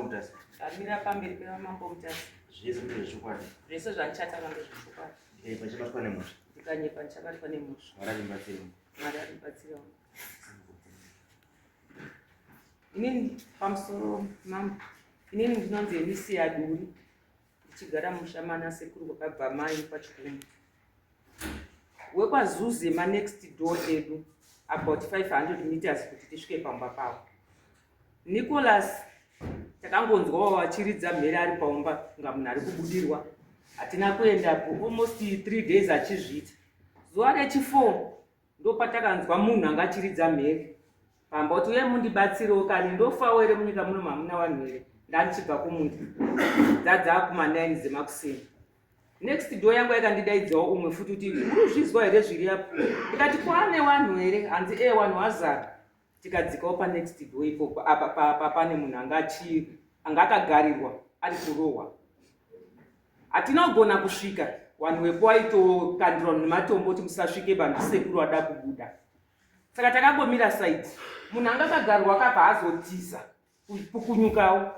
Mutasa. Ndamira pamberi pevamambo Mutasa. Zvese ndezvechokwadi. Zvese zvandichataura ndezvechokwadi. Ndikanyepa ndichabatwa nemhosva. Ndikanyepa ndichabatwa nemhosva. Mwari andibatsirewo. Mwari andibatsirewo. Inini pamusoro mambo. Inini ndinonzi Elisia Duri. Ndichigara musha mana sekuru kwakabva mai pachikumbu. WekwaZuze ma next door edu about 500 meters kuti tisvike pamba pavo. Nicholas takangonzwawo achiridza mhere ari paumba kunga munhu ari kubudirwa. Hatina kuendapo almost 3 days achizviita. Zuva rechi4 ndopatakanzwa munhu anga achiridza mhere pamba kuti uye mundibatsirewo kani ndofawo here munyika muno mamuna vanhu here ndandichibva kumunda dzadzaa kuma 9 dzemakuseni. Next door yangu yakandidaidzawo umwe futi kuti uruzvizwa here zviri apo, ndikati kwane vanhu here, hanzi e vanhu vazara. Tikadzikawo panext door ipopo apa pane munhu anga anga akagarirwa ari kurohwa. Hatina kugona kusvika, vanhu vepo vaitokandirwa nematombo kuti musasvike vanhu, sekuru vada kubuda. Saka takangomira side, munhu anga akagarwa akabva azotiza kupukunyukawo.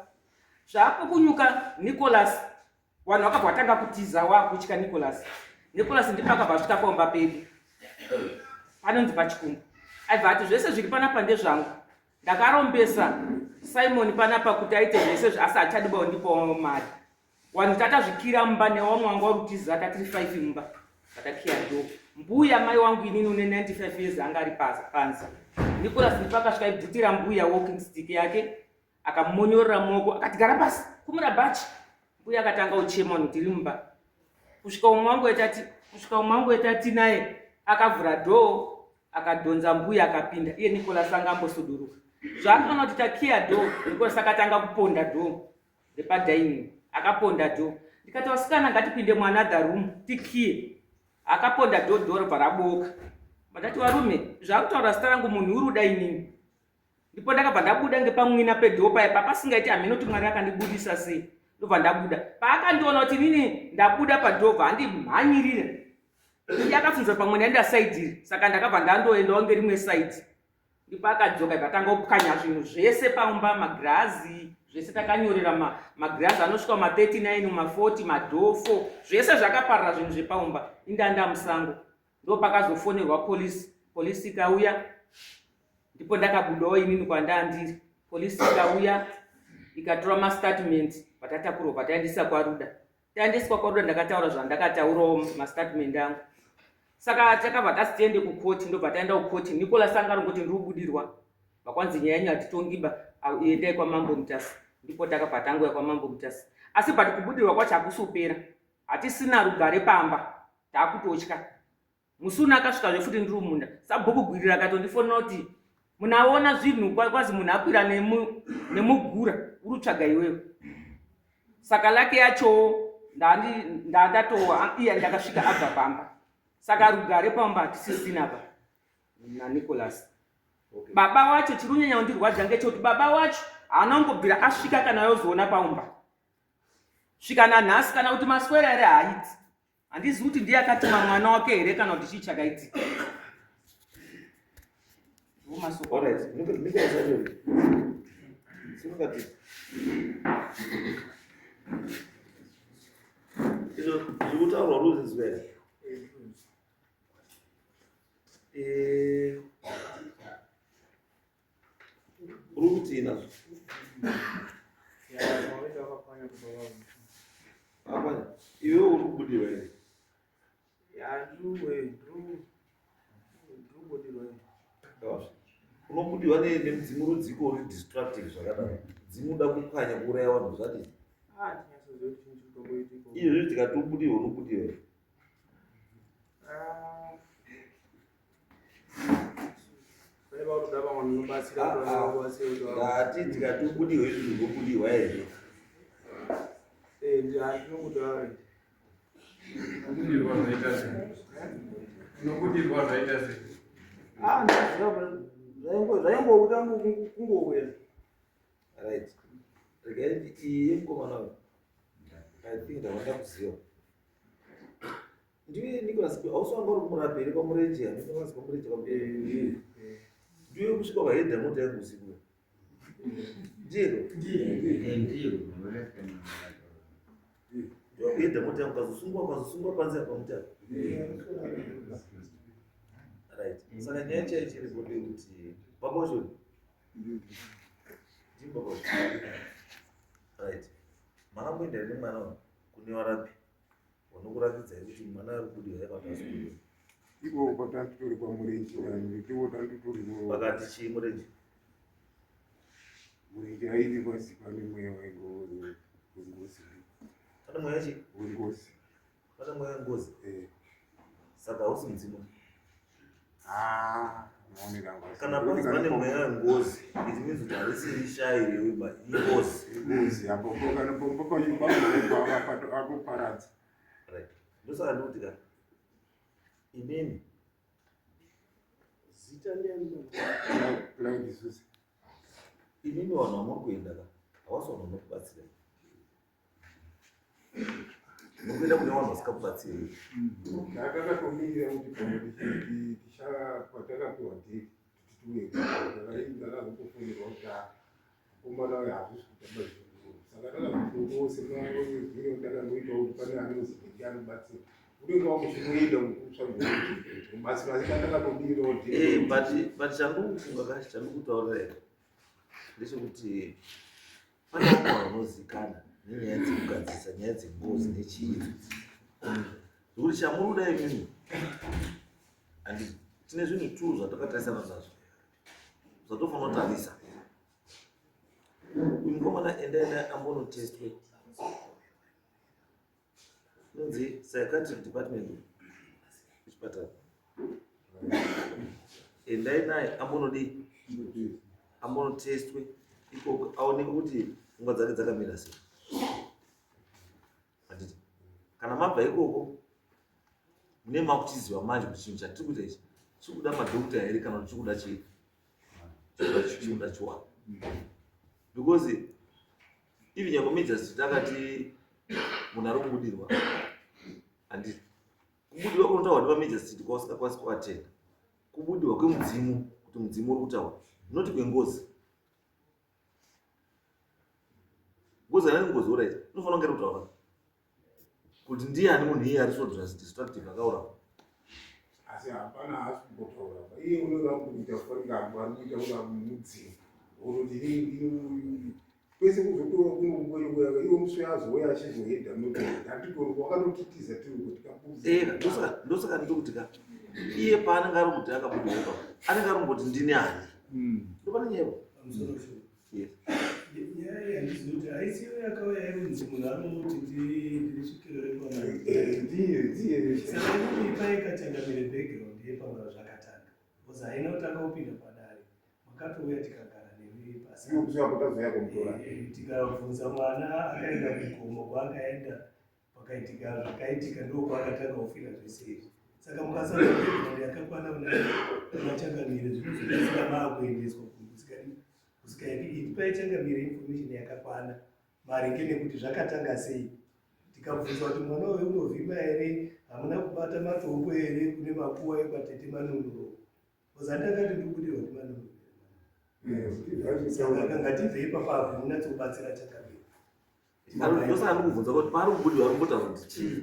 Zvaapukunyuka Nicholas, vanhu vakabva vatanga kutiza wakutya Nicholas. Nicholas ndipo akabva asvika paumba pedu panonzi pachikumbu, aibva ati zvese zviri panapa ndezvangu, ndakarombesa Simon panapa kuti aite zvese, asi hachadibawo ndipawo mari. Vanhu tatazvikira mumba newamwe wanga uri kutiza, tatiri 5 mumba, takakiya door. Mbuya mai wangu inini une 95 years anga ari panze. Nicholas ndipo akasvika aibvutira mbuya walking stick yake, akamonyorera muoko akati gara pasi kumura bhachi. Mbuya akatanga kuchema vanhu tiri mumba kusvika umwe wangu etati kusvika umwe wangu etati naye akavhura door akadhonza mbuya akapinda. Iye Nicholas anga ambosuduruka zvaakaona kuti takiya door, Nicholas akatanga kuponda door repadining, akaponda door. Ndikati vasikana ngatipinde muanother room tikiye. Akaponda door, door robva raboka. Ndati varume zvakutaura zita rangu munhu uri uda inini. Ndipo ndakabva ndabuda ngepamwina pedoor paya papasingaiti, hameno kuti Mwari akandibudisa sei, ndobva ndabuda. Paakandiona kuti inini ndabuda padoor bva andimhanyirira. Iye akafunza pamwe ndaenda side iri, saka ndakabva ndandoendawo ngerimwe side. Ndipo akadzoka ikatanga kupwanya zvinhu zvese paumba, magirazi zvese takanyorera magirazi anosvika ma39 ma40 madhofo zvese zvakaparara zvinhu zvepaumba indanda musango. Ndopakazofonerwa polisi, polisi ikauya, ndipo ndakabudawo inini kwandandiri. Polisi ikauya ikatora mastatement, patatakurwa pataendesa kwaRuda. Taendeswa kwaRuda ndakataura zvandakataurawo mastatement angu. Saka takabva tasi tiende kukoti, ndobva taenda kukoti. Nicholas anga arongoti ndiri kubudirwa, vakwanzi nyaya yenyu hatitongiba, endai kwamambo Mutasa. Ndipo takabva tanguya kwamambo Mutasa, asi but kubudirwa kwacho hakusi kupera, hatisina rugare pamba, taakutotya. Musi uno akasvikazve futi ndiri mumunda, sabhuku Gwirira akatondifonera kuti munaona zvinhu kwazi munhu akwira nemugura uri kutsvaga iwewe. Saka lake yachowo ndandatowa iye ndakasvika abva pamba. Saka rugare pamba hatisisina pa naNicholas. Okay. Baba wacho chiri kunyanya kundirwadza ngechekuti baba wacho haana kungobvira asvika kana yozoona paumba svika nanhasi, kana kuti maswera here haaiti. Handizivi kuti ndiye akatuma mwana wake here kana kuti chii chakaitika. Alright, Nicholas acho. Sinokati. Izvo zviri kutaurwa ruzvinzwa here? Uri kutii nazvo? Akapwanya. Iwe uri kubudirwa here? Unobudirwa nemudzimu rudziko uri destructive zvakadaro. Dzimu uda kupwanya kuuraya vanhu zvadii? Izvozvi tikati ubudirwe unobudirwa here? Ndati tikati ubudirwe izvi unobudirwa here? Unobudirwa zvaita sei? Unobudirwa zvaita sei? Zvaingokuta kungouya. Right. Regai iyi yemukomana uyu. I think ndawanda kuziva. Ndiwe Nicholas, hausi wanga uri kumurapi here kwaMurenje? Handiti wakazi kwaMurenje kwaMurenje. Ndiwe kusvika ukahedha mota yangu usiku. Ndiro. Ndokuenda mota yangu ukazosungwa ukazosungwa panze apa mota. Right. Saka nyaya chaiyo chiripo ndeyekuti baba wacho ndii baba wacho. Right. Makamboenda here nemwana uyu kune varapi vanokurakidzai kuti mwana ari kubudirwa here kana kuti haasi kubudirwa? Iko patanditori pamurenje ndipo tanditori Vakati chii murenje? Murenje aiti kwasi pane mweya wengozi. Pane mweya chii? Wengozi. Pane mweya wengozi? Eh. Saka hausi mudzimu. Ah, maonero angu asi. Kana panzi pane mweya wengozi, it means kuti harisi rishayi reimba, ingozi. Ingozi apo kana pomba panyumba akuparadza. Right. Ndosaka ndikuti ka inini Zita ndiani baba? Cloud Susa. Inini vanhu vamuri kuenda ka havasi vanhu vanokubatsirai. Muri kuenda kune vanhu vasikakubatsirai. Takatomirira kuti pamwe patakapiwa date kuti tiuye ndakazotofonерwa kuti mukomana uyu hazvisi kutamba zvinhu. Saka takazotongose zviro takangoita kuti pane anozi ndenge anobatsira. Unenge wakuchinoenda kutsvaga rubatsiro asi takatomirirawo date. Eh, but chandikufunga ka chandikutaurira here ndechekuti pane vamwe vanhu vanozikanwa nenyaya dzekugadzirisa nyaya dzengozi nechii idzodzi. Zvekuti chamuri kuda imimi handi tine zvinhu two zvatakatarisana nazvo zvatofanira kutarisa. Uyu mukomana endai naye ambonotestwe inonzi psychiatric department kuchipatara. Endai naye ambonodii ambonotestwe ikoko aoneke kuti pfungwa dzake dzakamira sei. Handiti kana mabva ikoko mune makuchiziva manje kuti chinhu chatiri kuita ichi chiri kuda madhokota here kana kuti chiri kuda chii chiri kuda chiwani because even nyangwe major street akati munhu ari kubudirwa handiti kubudirwa kunotaurwa nevamajor street kwausingakwanisi kuatenda kubudirwa kwemudzimu kuti mudzimu uri kutaura not kwengozi ngozi kana ngozi orit inofanira kunge iri kutaura kuti ndiani munhu iye ari so destructive akaurawa asi hapana haasi kumbotaura pa iye unoda kuita fanika ari kuita kuda mudzimu unoti ini kwese kuzotoa kunokuya iwe musi azouya achizohedha ndotitori wakatotitiza tiri uko tikabuza ndosaka ndiri kuti ka iye paanenge ari kuti akabudirwa ipapo anenge ari kungoti ndini ani ndopane nyaya Yes. Nyaya iyi handizivi kuti haisiyo yakauya inonzi munhu anoti ndiri svikiro rekwana. Ndiye ndiye. Saka inoti ipai kachangamire background yepanga zvakatanga. Because haina kutanga kupinda padare. Makatouya tikagara nemi pasi. Iyo kusiya kutazoya kumutora. Tikabvunza mwana akaenda kugomo kwaakaenda pakaitika zvakaitika ndokwaakatanga kufira zvese izvi. Saka mukasana background yakakwana kuna changamire zvinozopedzisira maakuendeswa kusikaendi. Ipai changamire information yakakwana maringe nekuti zvakatanga sei. Tikabvunzwa kuti mwana uyu unovhima here, hamuna kubata matombo here kune makuwa ekwatete Manunuro. Because handakati ndikubudirwa kuti Manunuro. Saka ngatibve ipapa apo munatsobatsira changamire. Ndosaka ndikubvunza kuti paari kubudirwa ari kumbotaura kuti chii.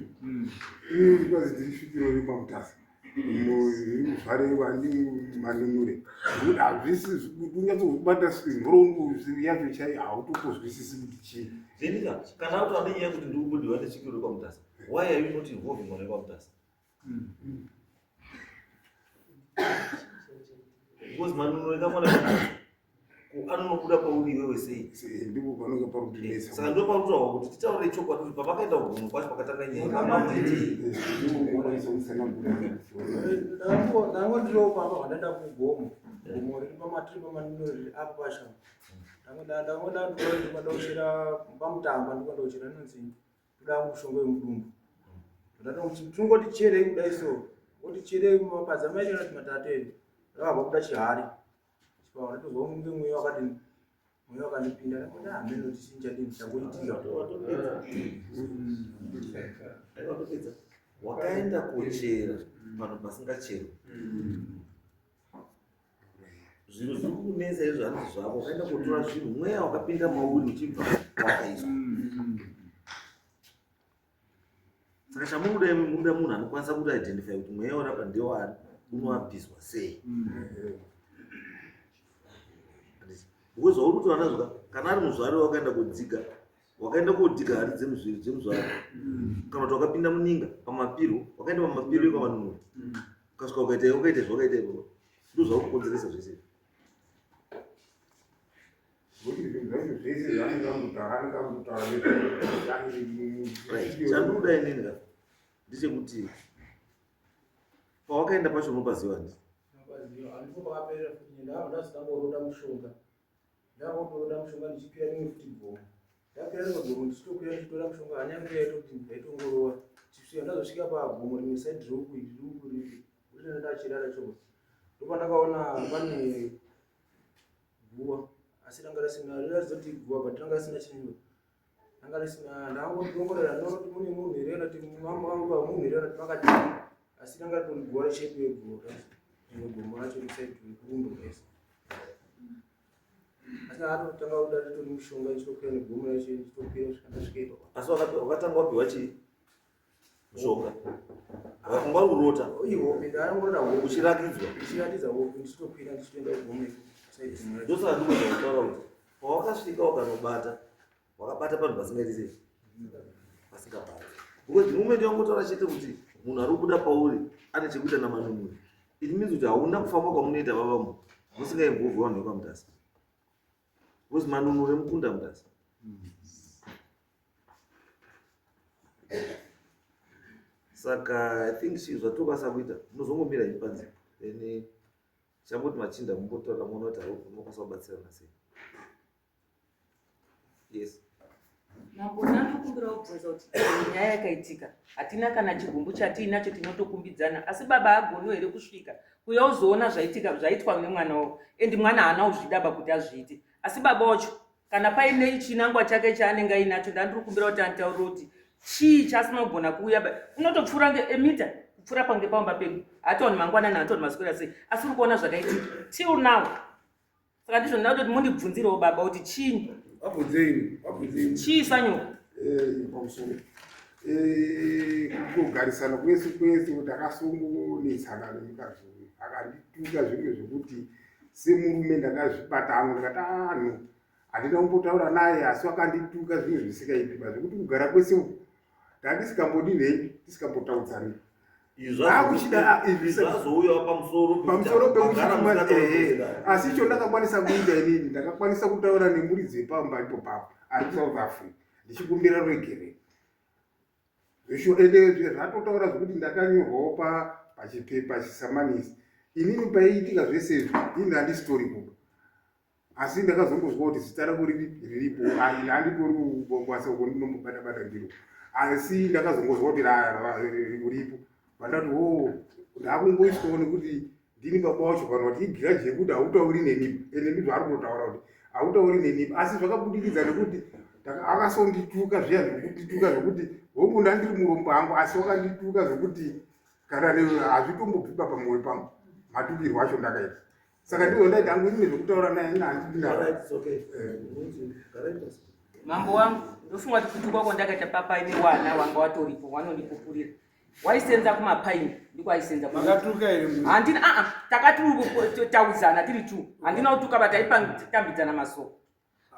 Ini because ndiri svikiro rekwamutasa muzvare vandi manunure zvekuti hazvisi kunyatsokubata nhoroondo yacho chaiyo hautopozwisisi kuti chii. Then ka kana akutoda nenyaya yekuti ndiri kubudirwa nesvikiro rekwamutasa why are you not involving mwana wekwamutasa? Because manunuro ekamwana ko anonobuda pauri iwewe sei? Ndipo panonga pari kutinetsa. Saka ndo pari kutaurwa kuti titaure chokwadi kuti pamakaenda kugomo kwacho pakatanga nyaya pamanditi. Ndipo unokwanisa kutsanangura. Ndanga ndiriwo pamba pandaenda kugomo. Gomo riri pamatiri pamanunuro riri apo pacho. Ndanga ndanga ndikuda pamutamba ndikuda kuchera inonzi ndoda mushonga wemudumbu. Ndati cherei kudai so. Oti cherei mapadza mairi kana kuti matatu ere. Ndakabva kuda chihari. Chipawa ndatozwa kunge mweya wakadini. Mweya wakandipinda ndakati ah meno kuti chinhu chadini changoitika. Watopedza. Wakaenda kochera panhu pasingacherwi. Zvinhu zviri kukunetsa izvo handiti zvako, ukaenda kotora zvinhu, mweya wakapinda mauri uchibva wakaiswa. Saka chamunoda imi munoda munhu anokwanisa kuti identify kuti mweya uri apa ndewani, unoabviswa sei. Because zvauri kutaura nazvo ka, kana ari muzvare wakaenda kodziga, wakaenda kodhiga hari dzemuzvare kana kuti wakapinda muninga pamapiro, wakaenda pamapiro ekwamanunuri, ukasvika ukaita ukaita zvawakaita ipapo, ndozvakukonzeresa zvese izvi. Chandinoda inini ka ndechekuti pawakaenda pacho unopaziva ndi Ndipo pakaperera futi ndabva ndazotanga mushonga ndakutoda mushonga ndichikwira rimwe futi gomo ndakwira rimwe gomo ndichitokwira ndichitora mushonga hana yangu yaitoti yaitongorova chisvika ndazosvika pagomo rimwe saidi reuku iri reuku riri kuti ndachirara choma ndopandakaona pane guva asi ranga risina riratidza kuti guva but ranga risina chinhu ranga risina ndangondongorera ndinoti mune munhu here kana kuti mambo munhu here kana kuti makadii asi ranga ritori guva reshepi yeguva rimwe gomo racho risaidi rekurundo rese asi atotanga kuda ritori mushonga ichitokwira negomo racho ichitokwira kusvika ndasvika ipapo asi wakatanga wapiwa chii mushonga wanga uri kurota ihope ndaangorota hope uchirakidzwa ndichiratidza hope ndichitokwira ndichitoenda kugomo iko ndosaka ndikuza kutaura kuti pawakasvika ukanobata wakabata panhu pasingaiti sei pasingabati because the moment wangotaura chete kuti munhu ari kubuda pauri ane chekuita namanunuri it means kuti hauna kufamba kwamunoita vavamo musingainvolve vanhu vekwamutasa because manunuri mukunda mutasa saka i think chii zvatokwanisa kuita munozongomira imi panze then chamboti machinda mumbotaura muona kuti munokwanisa kubatsirana sei yes Mambo ndanokumbira kubvunza kuti nyaya yakaitika hatina kana chigumbu chatiinacho tinotokumbidzana asi baba agoniwo here kusvika kuya uzoona zvaitika zvaitwa nemwana wavo and mwana haana kuzvidaba kuti azviite asi baba wacho kana paine chinangwa chake chaanenge ainacho ndandiri kumbira kuti anditaurire kuti chii chaasina kugona kuuya unotopfuura emita kupfuura pange pamba pedu hatiwani mangwanani hatiwani maswera sei asi uri kuona zvakaitika till now saka ndizvo ndinoda kuti mundibvunzirewo baba kuti chii vabvunzei vabvunzei chii sanyoka eh, pamusoro eh, kugarisana kwese kwese ndakasongonetsana nemukadzi uyu akandituka zvimwe zvekuti semurume ndakazvibata hangu ndikati anhu ah, handina kumbotaura naye asi akandituka zvimwe zvisikaiti ba zvekuti kugara kwese uku tandisikambodi nei tisikambotaudzani zvazouya pamusoro pamusoro pekuti asi icho ndakakwanisa kuita inini ndakakwanisa kutaura nemuridzi wepamba ipo papo ari kusouth africa ndichikumbira ruregerero Zveshuwa ende zvatotaura zvekuti ndakanyorwawo pa pachipepa chisamanisi. Inini paiitika zvese izvi ini handisitori kuba. Asi ndakazongozwa kuti zita rako riri riripo handitori kubasa uko ndinombobata bata ndiro. Asi ndakazongozwa kuti uripo. Vandati wo ndakungoiswawo nekuti ndini baba wacho kana kuti igiraji yekuti hautauri neni ende ndizvo ari kutotaura kuti hautauri neni asi zvakabudikidza nekuti akasondituka zviya zvekutituka zvekuti hongu ndandiri murombo hangu asi wakandituka zvekuti kana hazvitombobviba pamwoyo pangu matukirwo acho ndakaita saka ndizvo ndaiti hangu ini nezvekutaura naye ini handina mambo wangu ndofunga kuti kutukwa kwandakaita papaine wana wanga watoripo wanondipupurira waisenza kumapaini ndiko aisenza makatuka here handina aa ah, takataudzana tiri two handina kutuka but taitambidzana masoko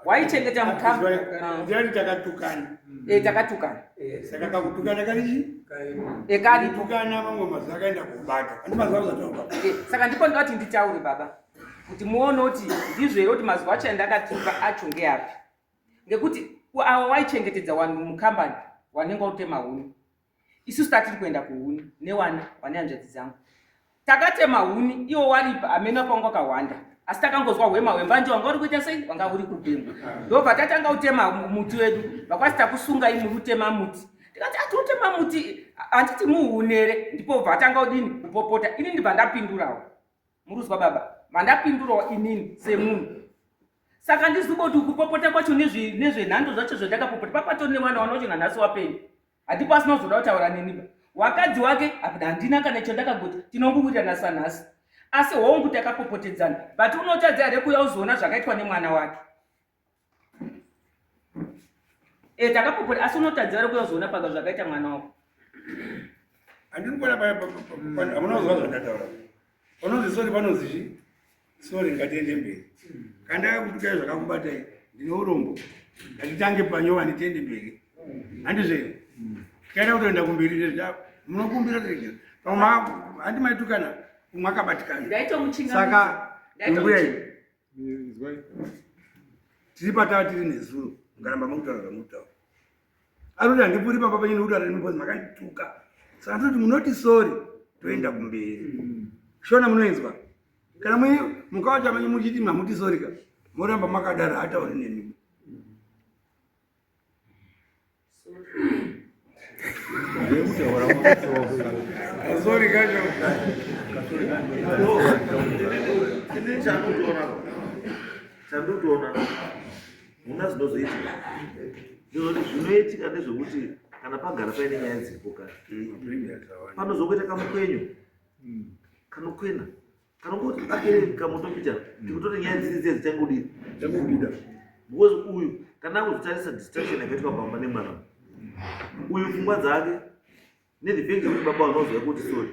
waichengeta mukamdiani takatukana e takatukana eh, saka kakutukana karichi ekaritukana eh, mamwe mazuva akaenda kubata andi mazuva azataura eh, saka ndipo ndinoti nditaure baba kuti muone kuti ndizvo here kuti mazuva acho andakatuka acho ngeapi ngekuti awa waichengetedza wanhu mukambani wanenge utema huni isusu tatiri kuenda kuhuni newana wane hanzvadzi dzangu takatema huni iwo waripa amene wapanga wakahwanda asi takangozwa hwema hwembanje wanga uri kuita sei wanga uri kupemwa ndobva tatanga kutema muti wedu vakwasi takusungai muri kutema muti tikati ati utema muti handiti muhunere ndipo bva atanga kudini kupopota ini ndibva ndapindurawo muruzwa baba vandapindurawo inini semunhu saka ndiziboti kupopota kwacho nezvenhando zvacho zvandakapopota papatori nemwana wana wacho nanhasi wapenyu Hatipo asina kuzoda kutaura neni ba. Wakadzi wake handina kana icho ndakagoti tinongowirirana sanhasi. Asi hongu takapopotedzana, but unotadza here kuuya uzoona zvakaitwa nemwana wake? E, takapopota, asi unotadza here kuuya uzoona paka zvakaita mwana wako? Handiri kuona paya, hamuna kuzwa zvandataura. Panonzi sorry, panonzi chii? Sorry, ngatiende mberi. Kana ndakakutukai zvakakubatai, ndine urombo. Ngatitange panyowani tiende mberi. Handizvo here? Tikaenda kutoenda kumberi zvezva munokumbira kuti pamwe handi maitukana umwe akabatikana. Ndaitomuchingamidza. Saka mbuya iyi tiri patava tiri nezuro mukaramba makutaura zvamukutaura. Aroti handipuri pamba penyu nekuti arimi because makandituka. Saka ndoti munoti sorry toenda kumberi. Shona munoinzwa? Kana mukawacha menyu muchiti mamuti sorry ka moramba makadaro hatauri nemi. Sorry kacho. Ini chandotoona chandotoona muna zvinozoitika ndezvekuti zvinoitika ndezvekuti kana pagara paine nyaya dziripo kare panozokuita kamukwenyo kanokwena kanongoti akere kamoto picha tikutoti nyaya dziri dziya dzichangodii Changobuda. Because uyu kana akuzotarisa distraction yakaitwa pamba nemwana uyu, pfungwa dzake nethe fact yekuti baba vanoziva kuti sorry,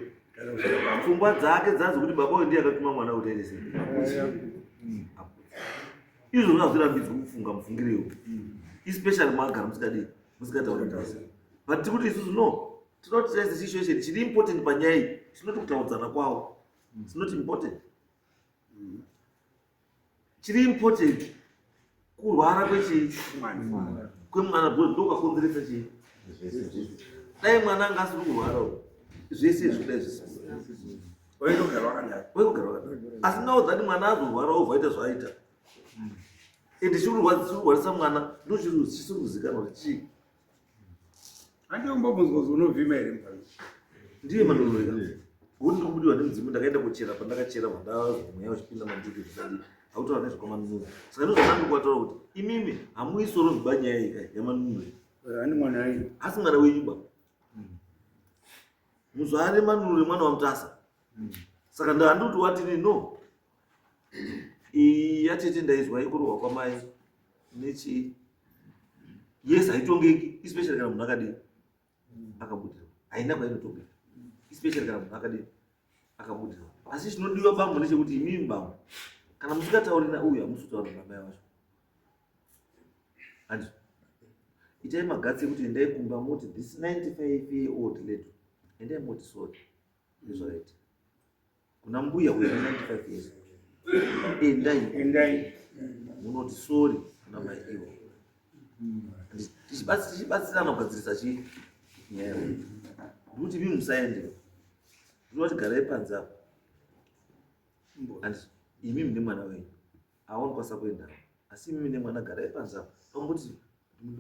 pfungwa dzake dzadzo kuti baba uyu ndiye akatuma mwana kuti aite sei, izvozvo hazvirambidzwi kufunga mufungiro iwo, especially maagara musikadii, musikatauri ndase. But tikuti isusu no, tinoti taise situation chiri important panyaya iyi, tinoti kutaudzana kwavo. It's not important. Chiri important kurwara kwechii, kwemwana, because ndokakonzeresa chii. Dai mwana anga asiri kurwarawo, zvese izvi kudai zvisina. Waitogara wakadaro. Waigogara wakadaro. Asi now that mwana azorwarawo, vaita zvaaita, ende chiri kurwarisa mwana ndo chisiri kuzikanwa kuti chii. Handi umbobvunzwa kuti unovhima here mufana? Ndiye manonori kuti ndikubudiwa nemudzimu, ndakaenda kuchera, pandakachera vandamweya uchipinda mandiri zvikadi hautaura nezvekwamanunuri. Saka ndozvandandikuataura kuti imimi hamuisoro zvibanyaya iyi kai yamanunuri. Hani mwana wenyu. Asi mwana wenyu ba muzvare Manunuri, mwana waMutasa. Saka ndandikuti watini no, iyi yatete ndaizwa yekurohwa kwamai nechii, yes, haitongeki, especially kana munhu akadii, akabudirwa. Haina kwainotongeka, especially kana munhu akadii, akabudirwa. Asi chinodiwa bambo ndechekuti imimi bambo, kana musingatauri nauyu, hamusi kutaura namai vacho, handizvo? Itai magatsi ekuti endai kumba moti this 95 year old lady, endai moti sorry nezvakaita kuna mbuya uyu ane 95 years. Endai. Endai. Munoti sorry kuna mai ivo. Tichibatsirana kugadzirisa chii nyaya iyi. Ndikuti imi musaende, ndinoti garai panze apo, and imi mune mwana wenyu awanokwanisa kuenda, asi imi mune mwana garai panze apo, pamboti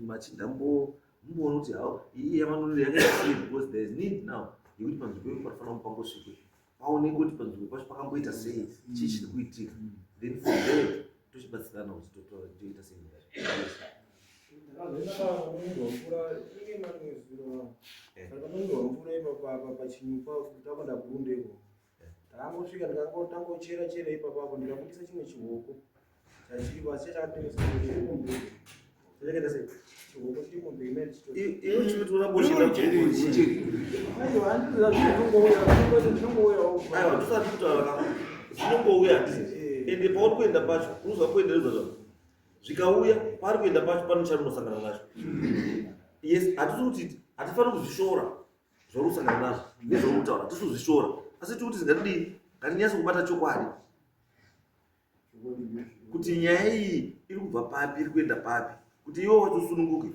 machinda mumboona kuti hao iyi yamanonero yakaita sei, because there is need now yekuti panzvimbo ipo panofanira kuti pangosvikwe paoneke kuti panzvimbo pacho pakamboita sei, chii chiri kuitika. Then from there tochibatsirana kuti toita sei nyaya. Ndakazoenda pakanonirwa mvura inge manezuro, pakanonirwa mvura ipapa pachinyupa takwenda kurundeko. Ndakangosvika ndikangochera chera ipapapo, ndikabudisa chimwe chihoko chachiripo, asi chachakatemesa chiri kumberi. Chakaita sei? Chihoko chiri kumberi mene chito. Iwe chinotora boshera. Aiwa, handiziva, zvinongouya, zvinongouyawo. Aiwa, tusati kutaura ka, zvinongouya, handisi? Ende pauri kuenda pacho unozwa kuenderedzwa zvavo, zvikauya paari kuenda pacho pano charunosangana nacho. Yes, hatisi kuti hatifaniri kuzvishora zvauri kusangana nazvo nezvauri kutaura, hatisi kuzvishora, asi tiri kuti ngatidii, ngatinyatse kubata chokwadi kuti nyaya iyi iri kubva papi, iri kuenda papi, kuti iwe wacho usununguke.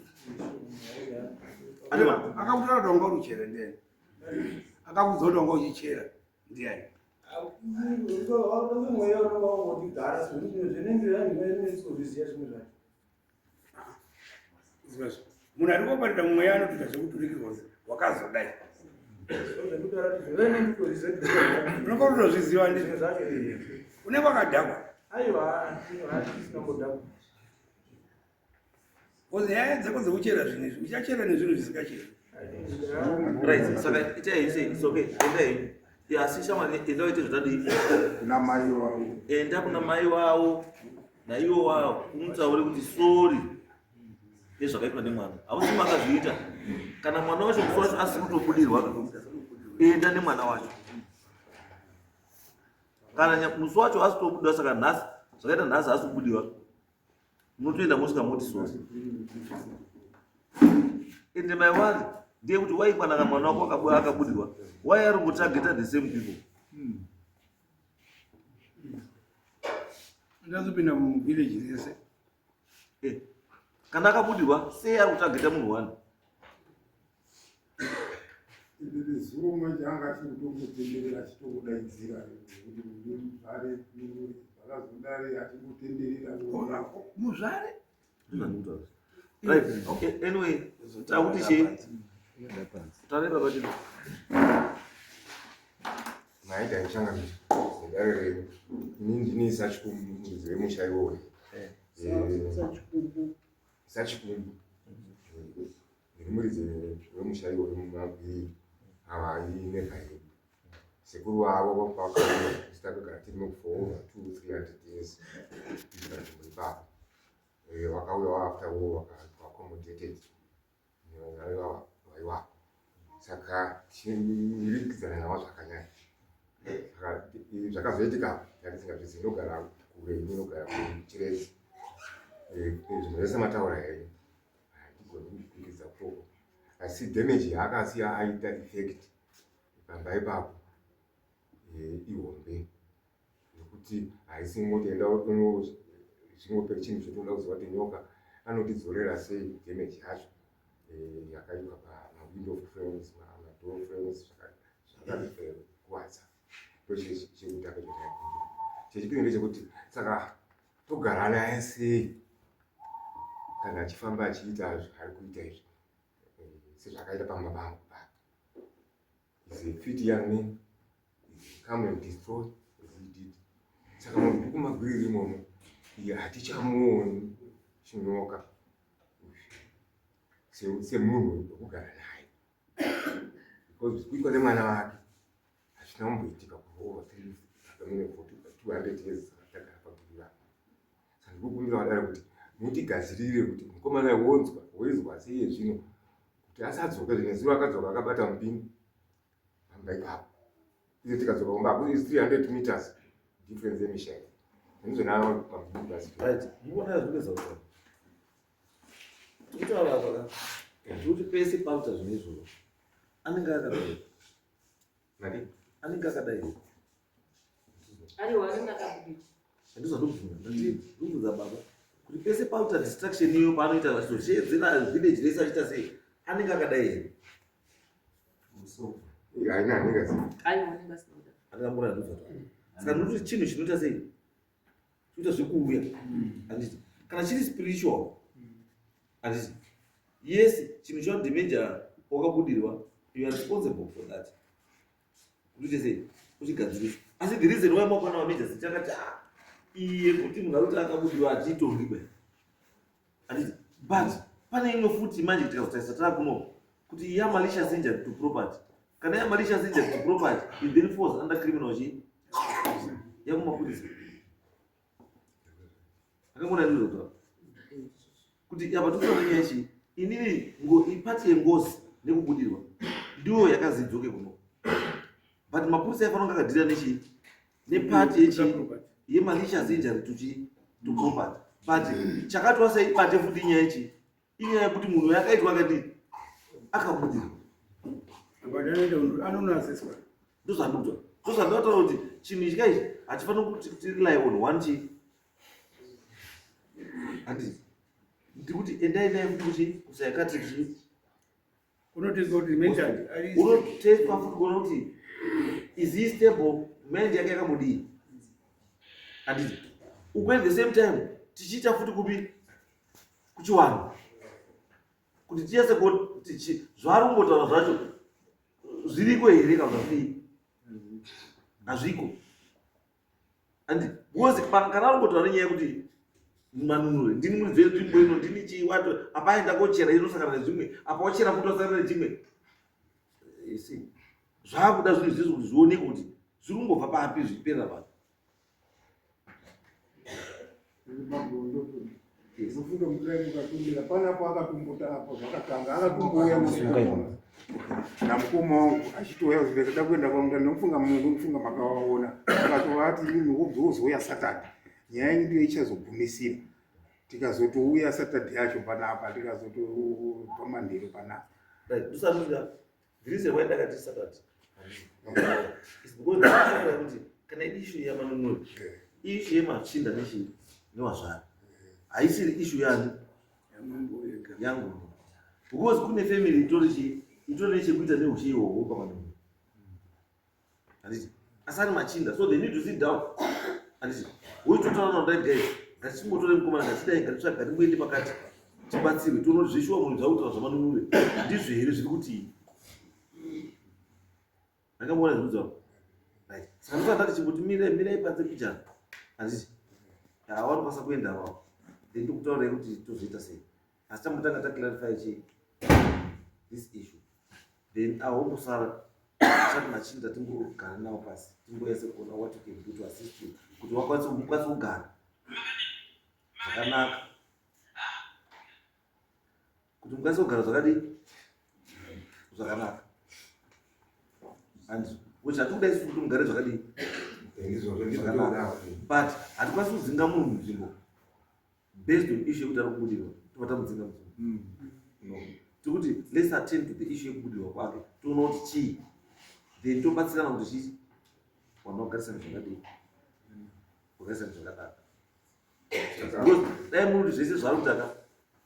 Anema. Akakutaura kuti wanga uri ndiani? Akakudza kuti wanga uchichera ndiani? Mweya unonga wangotigara, zvinenge zvinenge zvimwe zvacho. Zivazvo. Munhu ari kuopareta mweya anotoita zvekuturikirwa kuti wakazodai. Zvekutaura kuti zvene nditozviziva. Unonga utozviziva ndi Zvimwe zvacho eh. Unenge wakadhakwa. Aiwa, handisina kudhakwa. Because nyaya dzako dzekuchera zvinhu izvi, uchachera nezvinhu zvisingacheri. Right, saka itai sei, it's okay, endai. Asi shamwari enda uite zvatadii kuna mai wavo. Enda kuna mai wavo naiwo wavo umutaure kuti sorry nezvakaitwa nemwana. Hausi makazviita. Kana mwana wacho musi wacho asiri kutobudirwa enda nemwana wacho. Kana musi wacho asi kutobudiwa saka nhasi zvakaita nhasi asi kubudiwa. Munotoenda mosvika moti sorry. Ende my worry ndiye kuti why kwanaka mwana wako akabudirwa why ari kutageta the same people. Ndazopinda muvillage rese. Eh, kana akabudirwa sei ari kutageta munhu wani? Zuro manje anga achiri kutongotenderera achitongodaidzira kuti muzvare zvakazodare achingotenderera muzvare. Right. Okay. Anyway, takuti chii? Tare baba chino. Maita ichangamira nedare renyu. Ini ndini Sachikumbu muridzi wemusha iwoyo. Eh. Sachikumbu. Ndiri muridzi wemusha iwoyo mumagwiri ava ineva yedu. Sekuru vavo vakauya takagara tirimo for over 2 300 years panzvimbo ipapo. Eh, vakauya after war vakaitwa accommodated vaivapo saka tirikidzana navo zvakanyanya. Saka zvakazoitika ndandisingazvizivi, ndogara kure ini ndogara kuChiredzi. Zvinhu zvese mataura henyu handigoni kukwikidza ikoko, asi damage yaakasiya aita effect pamba ipapo ihombe nekuti haisi ngoti enda zvingopere chinhu chotoda kuziva kuti nyoka anotidzorera sei damage yacho yakaitwa pamawindow frames, madoor frames zvakakuvadza. Ndochekutanga chataikumbira. Chechipiri ndechekuti saka togara naye sei kana achifamba achiita zvaari kuita izvi sezvakaita pamba pangu papa. Is a fit young man, he come and destroy as he did. Saka mabhuku magwiri imomo iye hatichamuoni chinyoka semunhu wekugara naye because kuitwa nemwana wake hazvina kumboitika for over 200 years takagara pagwiri rako. Saka ndikukumbira vadare kuti mutigadzirire kuti mukomana wonzwa woizwa seiye zvino kuti asadzoke zvine zuva akadzoka akabata mupini pamba ipapo. Iye tikadzoka kumba hapo is 300 meters difference yemisha iyi. Ndizvo mabhuku. Right. Muona zvikuedza kutaura. Tikutaura apa ka. Kuti pese pakuita zvinhu izvozvo. Anenge akadai. Nani? Anenge akadai. Aiwa, anenge akabudira. Handizvo ndobvunza. Ndati ndobvunza baba kuti pese pakuita distraction iyo paanoita achizoshedzera village rese achiita sei anenge akadai here? Haina anenge asina. Aiwa, anenge asina kudai. Anenge ambona ndobva. Saka ndinoti chinhu chinoita sei? Chinoita zvekuuya. Handiti kana chiri spiritual. Handiti yes chinhu chinodemeja wakabudirwa you are responsible for that. Kuti sei? Uchigadzirisa. Asi the reason why mapana mameja chakati iye kuti munhu arikuti akabudirwa achitongi kwe. Handiti but pane imwe futi manje tikazotarisa tava kuno kuti ya malicious injury to property. Kana ya malicious injury to property it then falls under criminal chi yakumapurisa. Akangona ndizvo kutaura. Kuti apa tikuona nyaya chi inini ngo ipati yengozi nekubudirwa ndiyo yakazi idzoke kuno. But mapurisa aifanira kunge akadhira nechi nepati yechi yemalicious injury to chi to property. But chakati wasaibate futi inyaya yechi inyaya yekuti munhu yakaitwa akadii akabudirwa. But anoenda anonoaseswa. Ndozvandikuta. Ndozvandinotaura kuti chinhu ichi kaichi hachifaniri kuti tirely on one chi. Handiti. Ndikuti endai naye futi kuchi kupsychiatric chi. Unotestwa kuti mentally ari Unotestwa futi kuona kuti is he stable mind yake yakambodii. Handiti. Uku at the same time tichiita futi kupi kuchiwanhu. Kuti tiyese kuti zvaari kungotaura zvacho zviriko here kana zvii? Hazviko. Handiti. Because kana ari kungotaura nenyaya yekuti manunure ndini muridzi wenzvimbo ino ndini chii wato apa aenda kochera inosangana nezvimwe apa wachera futi wasangana nechimwe. You see. Zvakuda zvinhu zvese kuti zvioneke kuti zviri kungobva papi zvichiperera papi. Mufunge mudai mukatumira panapo akatombota apo zvakatanga akatombouya namukoma wangu achitouya kuti ndakada kuenda kwamuta ndomufunga ndomufunga makawaona akatovati inini wobva wozouya Saturday nyaya yenyu ndiyo ichazogumisira tikazotouya Saturday yacho panapa tikazotobva manheru panapa. Right, The reason why ndakati Saturday is because ndakaona kuti kana issue yamanunuri issue yemachinda nechii newazvara haisiri issue yani yangu because kune family itori chii itori nechekuita neushe ihwohwo pamanunuri handiti asi ari machinda so they need to sit down handiti woitotaura nao dai guys ngatichingotore mukomana ngatidai ngatitsvaga ngatimboende pakati tibatsirwe tione kuti zveshuwa munhu zvakutaura zvamanunure ndizvo here zviri kutii ndakamboona zviri right saka ndosaka ndati chimboti mirai mirai panze pijana handiti hawanokwanisa kuenda avavo then tokutaurai kuti tozoita sei asi tambotanga taclarify chii this issue then ahombosara chati machinda timbogara nawo pasi timboyese kuona what you can do to assist you kuti wakwanise mukwanise kugara zvakanaka kuti mukwanise kugara zvakadii zvakanaka and which hatikuda isusu kuti mugare zvakadii zvakanaka but hatikwanisi kudzinga munhu munzvimbo based on issue yekuti ari kubudirwa tobva tamudzinga mudzimba mm. no tikuti let's attend to the issue yekubudirwa kwake toona kuti chii then tobatsirana kuti chii vanhu vagarisana zvakadii vagarisana zvakanaka because dai muri kuti zvese zvaari kuita ka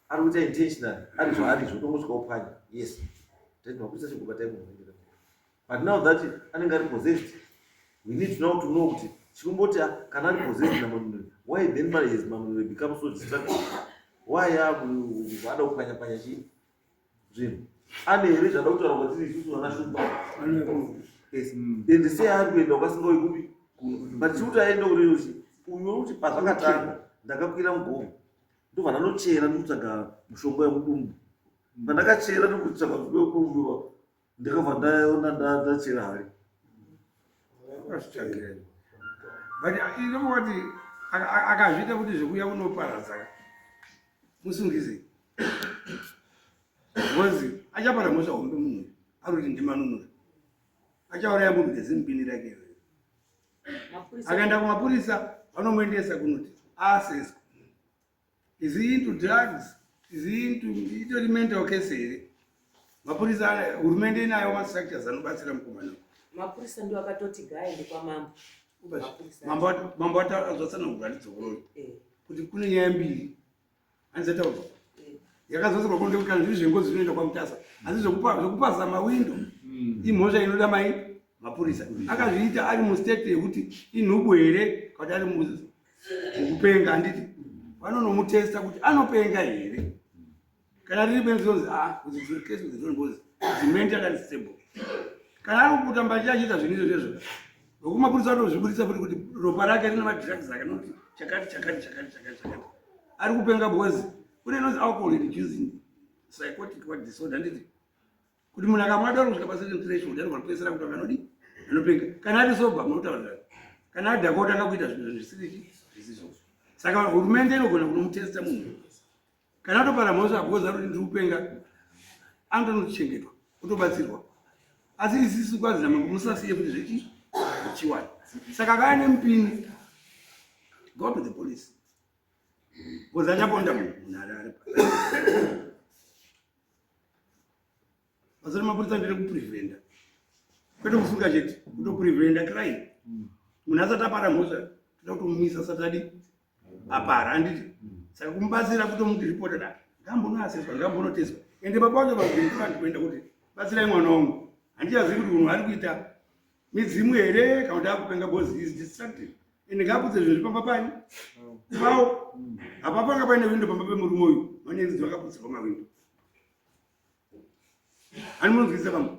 ari kuita intentional ari zvaari izvo tongosvika upwanya yes then makuisa chikubatai munhu But now that anenge ari possessed, we need now to know kuti chikumboti ah, kana ari possessed naManunure, why then man has Manunure become so destructive? Why ada kupwanya pwanya chii zvinhu? Ane here zvada kutaura kwatiri isusu vana Shumba? Yes. And sei ari kuenda kwasingauyi kupi? Kuno. But chikuti aende kuri kuti uyu kuti pazvakatanga ndakakwira mugomo ndobva ndanochera ndikutsvaga mushonga wemudumbu. Pandakachera ndikutsvaga mushonga wemudumbu ndakabva ndaona ndachera hari but inomati akazviita kuti zvekuya unoparadza musungise because achapara mhosva hombe munhu ari kuti ndimanunura achauraya munhu nezimbini rake iyoyo akaenda kumapurisa vanomuendesa kunoti aseswa Is he into drugs? Is he into itori mental case here? Mapurisa hurumende inayo ma structures anobatsira mukomana. Mapurisa ndio akatoti gaaende kwamambo. Mambo mambo atazvatsanangura ndidzokorore. Eh. Kuti kune nyaya mbiri. Anzataurwa. Eh. Yakazozorwa kunde kuti kana zviri zvengozi zvinoenda kwaMutasa. Asi zvekupa zvekupaza mawindo imhosva inoda mai mapurisa. Akazviita ari mu state yekuti inhubu here kana ari mu Kupenga handiti vanonomutesta kuti anopenga here kana riri benzi ronzi ah case with the because is mentally unstable kana ari kuputa mbachi achiita zvinhu izvo zvezvo vekumapurisa vanozviburitsa futi kuti ropa rake rine madrugs akanoti chakati chakati chakati chakati chakati ari kupenga because kune inonzi alcohol inducing psychotic what disorder handiti kuti munhu akamwa doro kusvika pacertain threshold anogona kupedzisira kuti anodi anopenga kana ari soba munotaurira kana adhakwa otanga kuita zvinhu zvisiri zvisizvo saka hurumende inogona kunomutesta munhu kana atopara mhosva because aroti ndiri kupenga anotonochengetwa otobatsirwa asi isisu kwanzi namambo musasiye kuti zvechi chiwani saka akaya nemupini go to the police because achaponda munhu munhu ari Basa remapurisa nderekupreventa kwete kusunga chete, kutopreventa crime. Munhu asati apara mhosva toda kutomumisa asati adi apara, handiti? Saka kumubatsira kutomuti ripota da ngambonoaseswa ngambonoteswa. Ende baba vacho vakuenda kuenda kuti batsirai mwana wangu, handichazivi kuti munhu ari kuita midzimu here kana kuti akupenga because he is distracted. Ende ngaaputse zvinhu zvipamba pani pawo hapapanga paine windo pamba pemurume uyu manenzi vakaputsirwa mawindo Ani munonzwisisa pamwe?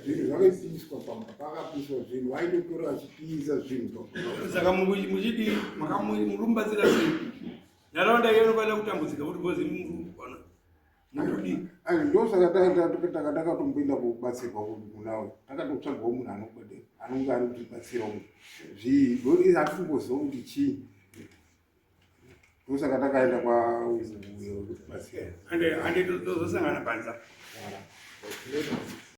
Zvinhu zvakaipiswa pamba, pakapiswa zvinhu, vaitotora vachipisa zvinhu. Saka muchidii murikubatsira sei? Nharaunda iyo inofanira kutambudzika kuti because murikukwana. Murikudii? Ai ndosaka takatomboenda kubatsirwa kunawe takatotsvagawo munhu anobade anonge ari kutibatsirawo zvii hatitomboziva kuti chii ndosaka takaenda kwauyo kutibatsira ande tozosangana panza.